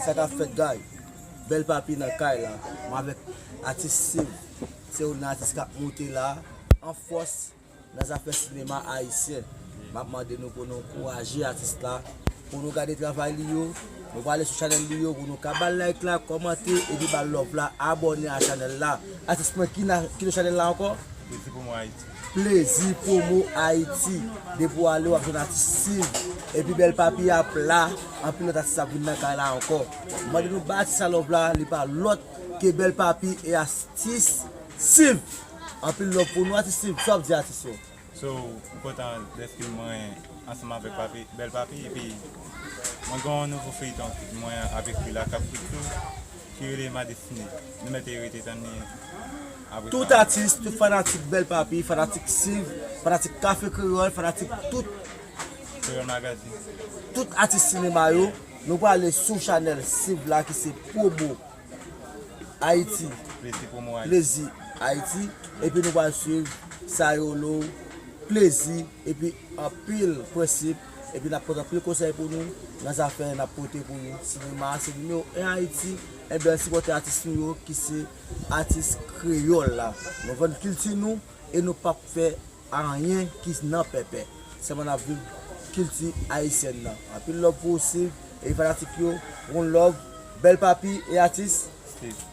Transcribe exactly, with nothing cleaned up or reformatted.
Sa k ap fèt, guy? Bèl Papi nan kay la. Mwen avèk atis Siv. Se youn nan atis k ap monte la an fòs nan zafè sinema ayisyen. M ap mande nou pou nou ankouraje atis la, pou nou gade travay li yo. Nou prale sou chanèl li yo pou nou ka ba l like la, kòmante, epi ba l love la, abòne a chanèl la. Atis mwen, ki nan, ki nan chanèl la ankò? Plezi Promo Ayiti. Plezi Promo Ayiti. Depi w ale, w ap jwenn atis Siv. Epi Bèl Papi ap la. Anpil lòt atis ap vin nan kay la ankò. Mande nou ba atis la love la, li pa lòt ke Bèl Papi e atis Siv. Anpil love pou nou, atis Siv. Sa w ap di atis yo? So, m kontan dèske mwen ansanm avèk Papi, Bèl Papi, epi mwen gen yon nouvo feyton mwen avèk li la k ap sot tou, ki rele Ma Destinée. Nou mèt rete tann li apre sa. Tout atis, tout fanatik Bèl Papi, fanatik Siv, fanatik Kafe Kreyòl, fanatik tout, Kreyòl Magazine. Tout atis sinema yo, nou prale sou chanèl Siv la ki se Promo Ayiti. Plezi Promo Ayiti. Plezi Ayiti. Epi nou pral swiv Sayolo, Plezi, epi anpil prensip. Epi n ap pote anpil konsèy pou nou nan zafè n ap pote pou nou. Sinema se nimewo en Ayiti. Ebyen, sipòte atis nou yo ki se atis kreyòl la. Nou vann kilti nou e nou p ap fè anyen ki nan pèpè. Sèlman n ap viv kilti ayisyèn nan. Anpil love pou ou, Siv. E fanatik yo, one love, Bèl Papi e atis Siv.